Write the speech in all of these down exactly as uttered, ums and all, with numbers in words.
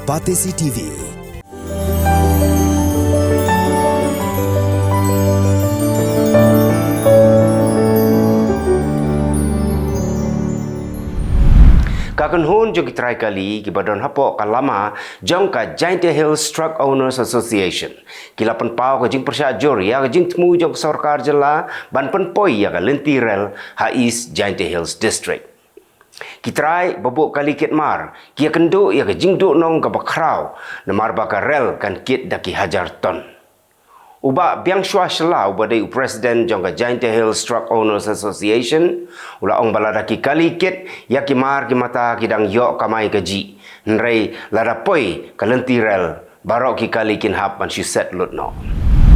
Batesi T V. Ka kynhun jong ki trai kali kiba don hapoh ka lama jong ka Jaintia Hills Truck Owners Association ki la pynpaw ka jingpyrshah jur ïa ka jingthmu jong ka sorkar jylla ban pynpoi ïa ka lynti rel ha East Jaintia Hills District. Ki trai ba buh kali kit mar ki ïakynduh ïa ka jingduhnong kaba khraw namar ba ka rel kan kit da ki hajar ton. U Bah Biangshwa Shylla uba dei u president jong ka Jaintia Hills Truck Owners Association u la ong ba lada ki kali kit ïa ki mar ki mata ki dang ïoh kamai kajih, hynrei lada poi ka lynti rel baroh ki kali kin hap ban shu set lut noh.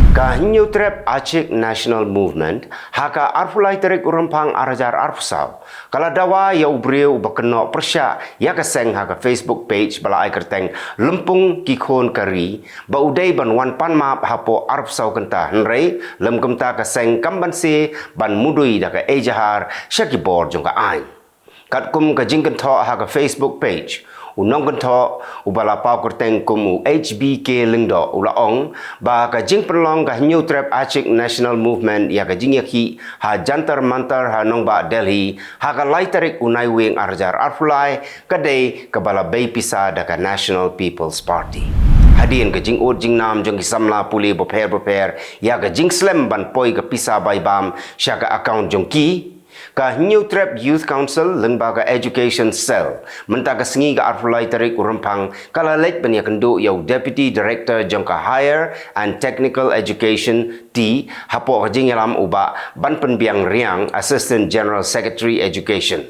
Ka Hynñiewtrep Achik National Movement ha ka arphew lai tarik u Rymphang ar hajar arphew saw ka la dawa ïa u briew uba kynnoh pyrshah ïa ka seng ha ka Facebook page ba la ai kyrteng Lympung Ki Khun Ka Ri ba u dei ban wan pan map hapoh arphew saw kynta, hynrei lym kumta ka seng kam banse ban mudui da ka ejahar sha ki bor jong ka aiñ. Katkum ka jingkynthoh ha ka Facebook page, u nongkynthoh uba la paw kyrteng kum u H B K Lyngdoh u la ong ba ka jingpynlong ka Hynñiewtrep Achik National Movement ïa ka jingïakhih ha Jantar Mantar ha nongbah Delhi ha ka lai tarik u Naiwieng ar hajar arphew lai ka dei kaba la bei pisa da ka National People's Party. Hadien ka jingud jingnam jong ki samla pule bapher bapher ïa ka jingslem ban poi ka pisa bai bam sha ka account jong ki, ka Hynñiewtrep Youth Council lyngba ka Education Cell mynta ka sngi ka arphew lai tarik u Rymphang ka la leit ban ïakynduh ïa u Deputy Director jong ka Higher and Technical Education T hapoh ka jingïalam u Bah Banpynbiang Riang, Assistant General Secretary Education.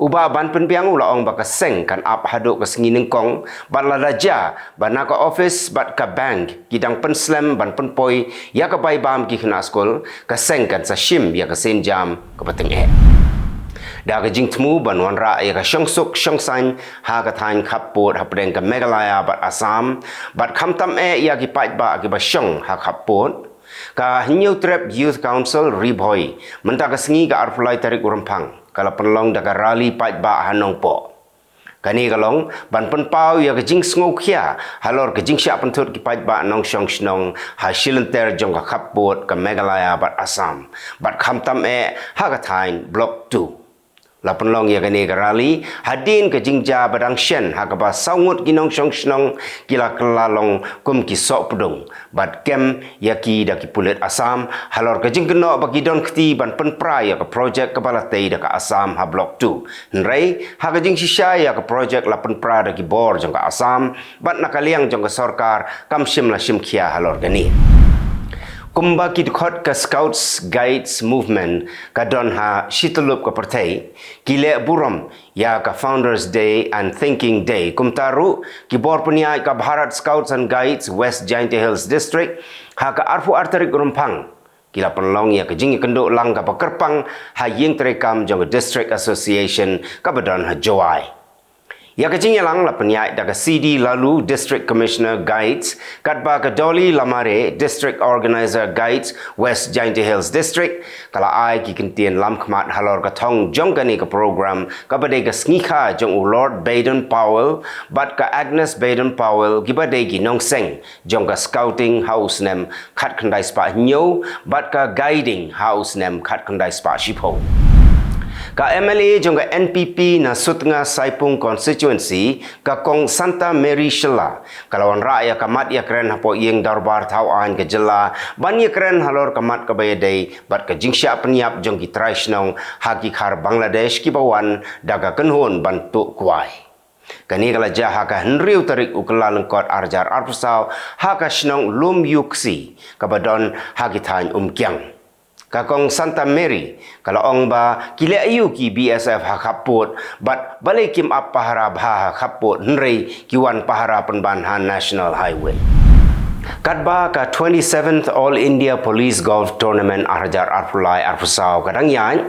U Bah Banpynbiang u la ong ba ka seng kan ap haduh ka sngi nyngkong bad lada jia ba na ka office bad ka bank ki dang pynslem ban pynpoi ïa ka bai bam ki khynnah skul, ka seng kan sa shim ïa ka sienjam kaba tyngeh. Da ka jingthmu ban wanrah ïa ka shongsuk shongsaiñ ha ka thaiñ khappud hapdeng ka Meghalaya bad Assam bad khamtam eh ïa ki paidbah kiba shong ha khappud, ka Hynñiewtrep Youth Council Ri Bhoi mynta ka sngi ka arphew lai tarik u Rymphang ka la pynlong da ka rally paidbah ha Nongpoh. Kane ka long ban pynpaw ïa ka jingsngewkhia halor ka jingshah pynthut ki paidbah nongshong shnong ha shilynter jong ka khappud ka Meghalaya bad Assam bad khamtam eh ha ka thaiñ Block two. La pynlong ïa kane ka rally hadien ka jingjia ba dang shen ha kaba saw ngut ki nongshong shnong ki la kylla long kum ki sohpdung bad kem ïa ki da ki pulit Assam halor ka jingkynnoh ba ki don kti ban pynpra ïa ka projek kaba la tei da ka Assam ha Block two. Hynrei ha ka jingshisha ïa ka projek la pynpra da ki bor jong ka Assam bad na ka liang jong ka sorkar kam shym la shim khia halor kane. Kumba ki dkhot ka Scouts Guides Movement ka don ha shityllup ka pyrthei, ki leh burom ïa ka Founders Day and Thinking Day. Kumta ruh ki bor pynïaid ka Bharat Scouts and Guides West Jaintia Hills District ha ka arphew ar tarik u Rymphang ki la pynlong ïa ka jingïakynduh lang kaba kyrpang ha ïing treikam jong ka District Association kaba don ha Jowai. Ïa ka jingïalang la pynïaid da ka C D Laloo, District Commissioner Guides, katba ka Dolly Lamare, District Organizer Guides West Jaintia Hills District, ka la ai ki kyntien lamkhmat halor ka thong jong kane ka program kaba dei ka sngikha jong u Lord Baden-Powell bad ka Agnes Baden-Powell kiba dei ki nongseng jong ka Scouting ha u snem khatkhyndai spah hynñiew bad ka Guiding ha u snem khatkhyndai spah shiphew. Ka M L A jong ka N P P na Sutnga Saipung Constituency, ka Kong Santa Mary Shylla, ka la wanrah ïa ka mat ïakren hapoh ïing dorbar thaw aiñ ka jylla ban ïakren halor ka mat kaba ïadei bad ka jingshah pynïap jong ki trai shnong ha ki khar Bangladesh kiba wan da ka kynhun ban tuh kwai. Kane ka la jia ha ka hynriew tarik u Kyllalyngkot ar hajar arphew saw ha ka shnong Lumyuksi kaba don ha ki thaiñ Umkiang. Ka Kong Santa Mary ka la ong ba ki leh aïu ki B S F ha khappud bad balei kim ap pahara bha ha khappud hynrei ki wan pahara pynban ha National Highway. Katba ka twenty-seventh All India Police Golf Tournament ar hajar arphew lai arphew saw ka dang ïaid,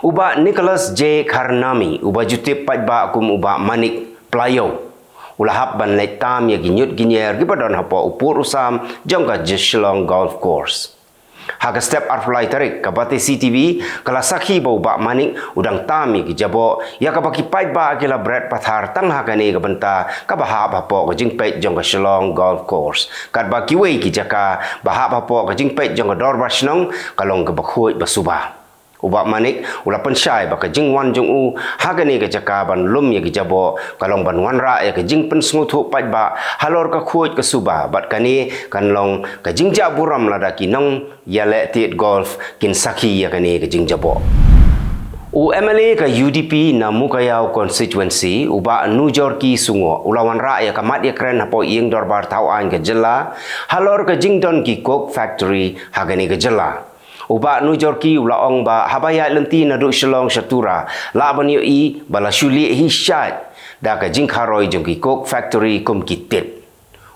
u Bah Nicholas J Kharnami uba ju tip paidbah kum u Bah Manik Playo u la hap ban leit tam ïa ki ñiut ki ñier kiba don hapoh u pud u sam jong ka Shillong Golf Course. Ha ka step arphew lai tarik, ka Batesi TV ka la sakhi ba u Bah Manik u dang tam ïa ki jaboh ïa kaba ki paidbah ki la bret pathar tang ha kane ka bynta kaba hap hapoh ka jingpeit jong ka Shillong Golf Course, katba kiwei ki jaka ba hap hapoh ka jingpeit jong ka Dorbar Shnong ka long kaba khuid ba suba. U Bah Manik u la pynshai ba ka jingwan jong u ha kane ka jaka ban lum ïa ki jaboh ka long ban wanrah ïa ka jingpynsngewthuh paidbah halor ka khuid ka suba, bad kane kan long ka jingjah burom lada ki nongïalehtied golf kin sakhi ïa kane ka jingjaboh. U MLA ka UDP na Mowkaiaw constituency, u Bah Nujorki Sungoh, u la wanrah ïa ka mat ïakren hapoh ïing dorbar thawaiñ ka jylla halor ka jingdon ki coke factory ha kane ka jylla. U Bah Nujorki u la ong ba haba ïaid lynti naduh Shillong sha Tura, lah ban ïohi ba la shu lieh hi shait da ka jingkharoi jong ki coke factory kum ki tit.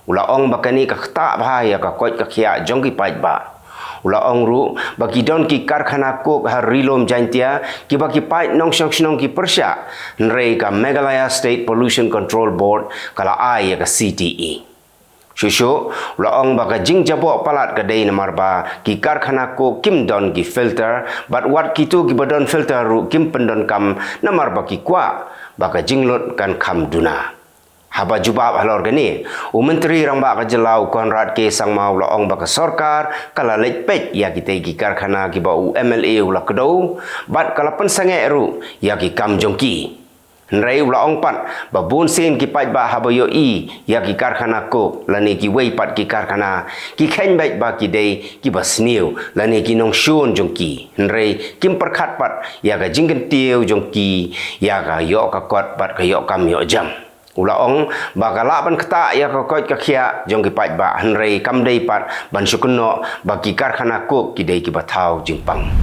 U la ong ba kane ka ktah bha ïa ka koit ka khiah jong ki paidbah. U la ong ruh ba ki don ki karkhana coke ha Ri Lum Jaintia kiba ki paid nongshong shnong ki pyrshah, hynrei ka Meghalaya State Pollution Control Board ka la ai ïa ka CTE. Shuh shuh u la ong ba ka jingjaboh palat ka dei namar ba ki karkhana coke kim don ki filter, bad wat kito kiba don filter ruh kim pyndonkam namar ba ki kwah ba ka jinglut kan kham duna. Haba jubab halor kane, u Myntri Rangbah ka jylla u Conrad K Sangma u la ong ba ka sorkar ka la leit peit ïa kitei ki karkhana kiba u MLA u la kdew, bad ka la pynsangeh ruh ïa ki kam jong ki. Hynrei u la ong pat ba bun sien ki paidbah haba ïohi ïa ki karkhana coke lane kiwei pat ki karkhana, ki kheiñ beit ba ki dei kiba sniew lane ki nongshun jong ki, hynrei kim pyrkhat pat ïa ka jingkyntiew jong ki ïa ka ïoh ka kot bad ka ïoh kam ïoh jam. U la ong ba ka lah ban ktah ïa ka koit ka khiah jong ki paidbah, hynrei kam dei pat ban shu kynnoh ba ki karkhana coke ki dei kiba thaw jingpang.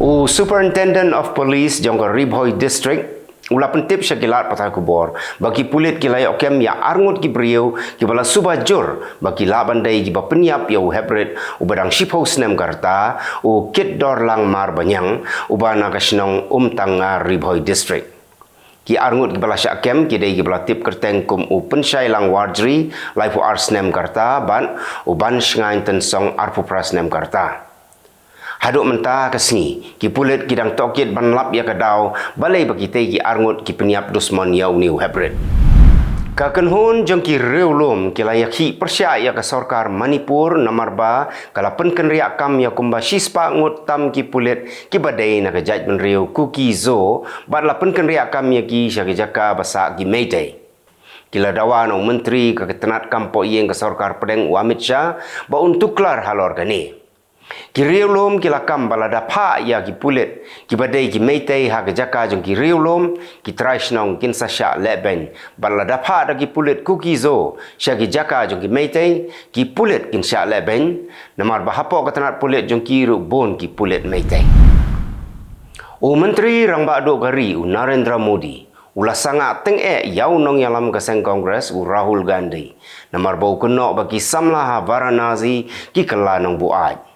U Superintendent of Police jong ka Ri Bhoi District u la pyntip sha ki lad pathai khubor ba ki pulit ki la ïoh kem ïa arngut ki briew kiba la suba jur ba ki lah ban dei kiba pynïap ïa u heprit uba dang shiphew snem ka rta, u Kitdorlang Marbaniang, uba na ka shnong Umtanga, Ri Bhoi District. Ki arngut kiba la shah kem ki dei kiba la tip kyrteng kum u Pynshailang Warjri, laiphew ar snem ka rta, bad u Banshngaiñ Tynsong, arphew phra snem ka rta. Haduh mynta ka sngi ki pulit ki dang tohkit ban lap ïa ka daw balei ba kitei ki arngut ki pynïap dusmon ïa une u heprit. Ka kynhun jong ki riewlum ki la ïakhih pyrshah ïa ka sorkar Manipur namar ba ka la pynkynriah kam ïa kumba shispah ngut tam ki pulit kiba dei na ka jaitbynriew Kuki-Zo, bad la pynkynriah kam ïa ki sha ki jaka ba sah ki Meitei. Ki la dawa na u Myntri ka tnat kam poh ïing ka sorkar pdeng u Amit Shah ba un tuklar halor kane. Ki riewlum ki la kam ba lada phah ïa ki pulit kiba dei ki Meitei ha ka jaka jong ki riewlum, ki trai shnong kin sa shah lehbeiñ, bad lada phah da ki pulit Kuki-Zo sha ki jaka jong ki Meitei, ki pulit kin shah lehbeiñ, namar ba hapoh ka tnat pulit jong ki ruh bun ki pulit Meitei. U Myntri Rangbah Duh ka ri, u Narendra Modi, u la sangah tyngeh ïa u nongïalam ka seng Congress, u Rahul Gandhi, namar ba u kynnoh ba ki samla ha Varanasi ki kylla nongbuaid.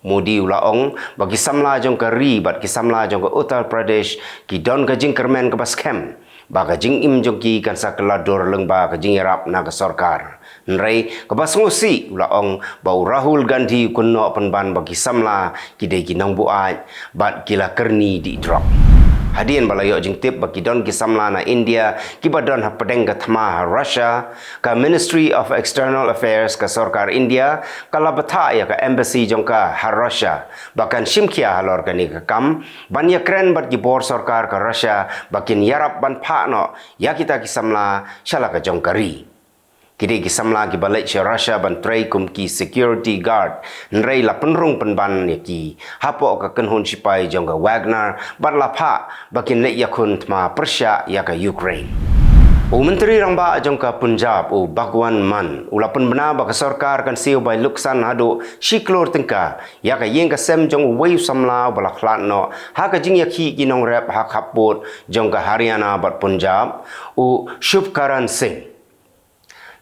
Modi u la ong ba ki samla jong ka ri bad ki samla jong ka Uttar Pradesh ki don ka jingkyrmen kaba skhem ba ka jingim jong ki kan sa kylla dur lyngba ka jingïarap na ka sorkar. Hynrei kaba sngewsih, u la ong ba u Rahul Gandhi u kynnoh pynban ba ki samla ki dei ki nongbuaid bad ki la kyrni dih drok. Hadien ba la ïoh jingtip ba ki don ki samla na India kiba don hapdeng ka thma ha Russia, ka Ministry of External Affairs ka sorkar India ka la bthah ïa ka embassy jong ka ha Russia ba kan shim khia halor kane ka kam, ban ïakren bad ki bor sorkar ka Russia ba kin ïarap ban phah noh ïa kita ki samla sha la ka jong ka ri. Ki dei ki samla kiba leit sha Russia ban trei kum ki security guard, hynrei la pynrung pynban ïa ki hapoh ka kynhun sipai jong ka Wagner bad la phah ba kin leit ïakhun thma pyrshah ïa ka Ukraine. U Myntri Rangbah jong ka Punjab, u Bhagwant Mann, u la pynbna ba ka sorkar kan siew bai luksan haduh shi klur tyngka ïa ka ïing ka sem jong uwei u samla uba la khlad noh ha ka jingïakhih ki nongrep ha khappud jong ka Haryana bad Punjab, u Shubkaran Singh.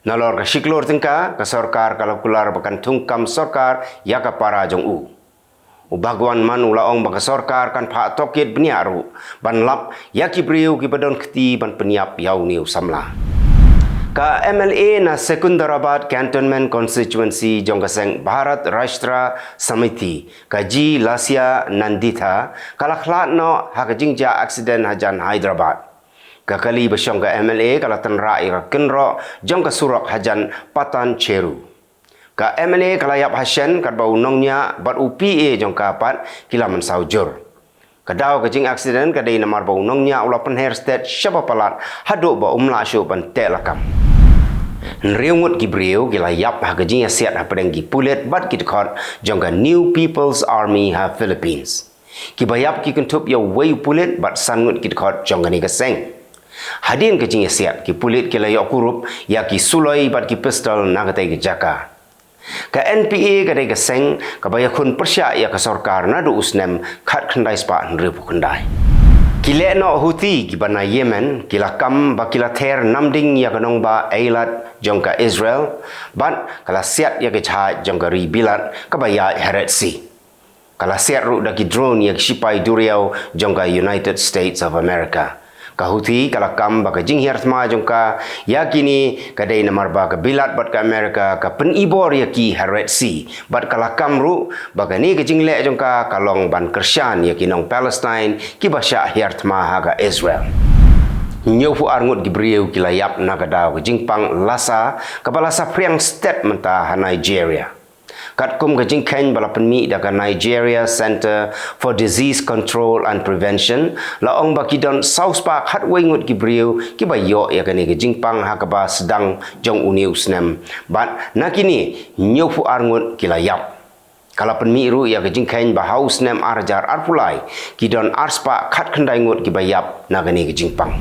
Nalor ka shi klur tyngka, ka sorkar ka la kular ba kan thung kam sorkar ïa ka para jong u. U Bhagwant Mann u la ong ba ka sorkar kan phah tohkit bniah ruh ban lap ïa ki briew kiba don kti ban pynïap ïa une u samla. Ka M L A na Secunderabad Cantonment Constituency jong ka seng Bharat Rashtra Samiti, ka G Lasya Nanditha, ka la khlad noh ha ka jingjia aksiden hajan Hyderabad. Ka kali ba shong ka M L A ka la tynrah ïa ka kynroh jong ka surok hajan Patan Cheru. Ka M L A ka la ïap ha shen katba u nongñiah bad u P A jong ka pat ki la mynsaw jur. Ka daw ka jingaksiden ka dei namar ba u nongñiah u la pynher stet shaba palat haduh ba um lah shuh ban teh lakam. Hynriew ngut ki briew ki la ïap ha ka jingïasiat hapdeng ki pulit bad ki dkhot jong ka New People's Army ha Philippines. Kiba ïap ki kynthup ïa uwei u pulit bad san ngut ki dkhot jong kane ka seng. Hadien ka jingïasiat, ki pulit ki la ïoh kurup ïa ki suloi bad ki pistol na katei ka jaka. Ka N P A ka dei ka seng kaba ïakhun pyrshah ïa ka sorkar naduh u snem khatkhyndai spah hynriewphew khyndai. Ki lehnoh Houthi kiba na Yemen ki la kam ba ki la ther namding ïa ka nongbah Eilat jong ka Israel bad ka la siat ïa ka jahaj jong ka ri Bilat kaba ïaid ha Red Sea. Ka la siat ruh da ki drone ïa ki shipai duriaw jong ka United States of America. Ka Houthi ka la kam ba ka jinghiar thma jong ka ïa kine ka dei namar ba ka Bilat bad ka America ka pynibor ïa ki ha Red Sea bad ka la kam ruh ba kane ka jingleh jong ka ka long ban kyrshan ïa ki nong Palestine kiba shah hiar thma ha ka Israel. Hynñiewphew ar ngut ki briew ki la ïap na ka daw ka jingpang lasa kaba la saphriang stet mynta ha Nigeria. Katkum ka jingkheiñ ba la pynmih da ka Nigeria Centre for Disease Control and Prevention, la ong ba ki don saw spah khatwei ngut ki briew kiba ïoh ïa kane ka jingpang ha kaba sdang jong une u snem. Bad na kine, hynñiewphew ar ngut ki la ïap. Ka la pynmih ruh ïa ka jingkheiñ ba ha u snem ar hajar arphew lai, ki don ar spah khatkhyndai ngut kiba ïap na kane ka jingpang.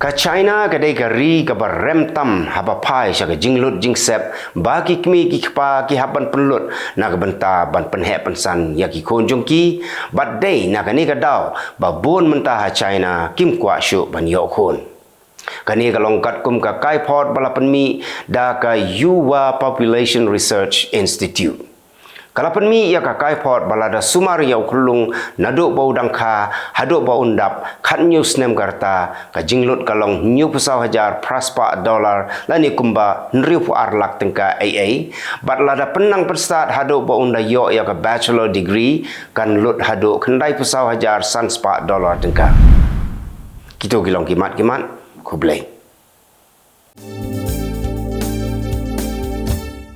Ka China ka dei ka ri kaba rem tam haba phai sha ka jinglut jingsep ba ki kmie ki kpa ki hap ban pynlut na ka bynta ban pynheh pynsan ïa ki khun jong ki, bad dei na kane ka daw ba bun mynta ha China kim kwah shuh ban ïoh khun. Kane ka long katkum ka kaiphod ba la pynmih da ka Yuva Population Research Institute. Ka la pynmih ïa ka kaiphod ba lada sumar ïa u khyllung naduh ba u dang kha haduh ba un dap khathynñiew snem ka rta, ka jinglut ka long hynñiewphew saw hajar phra spah dollar lane kumba hynriewphew ar lak tyngka ei ei, bad lada pynnang pynstad haduh ba un da ïoh ïa ka bachelor degree kan lut haduh khyndaiphew saw hajar san spah dollar tyngka. Kito ki long ki mat ki mat, khublei.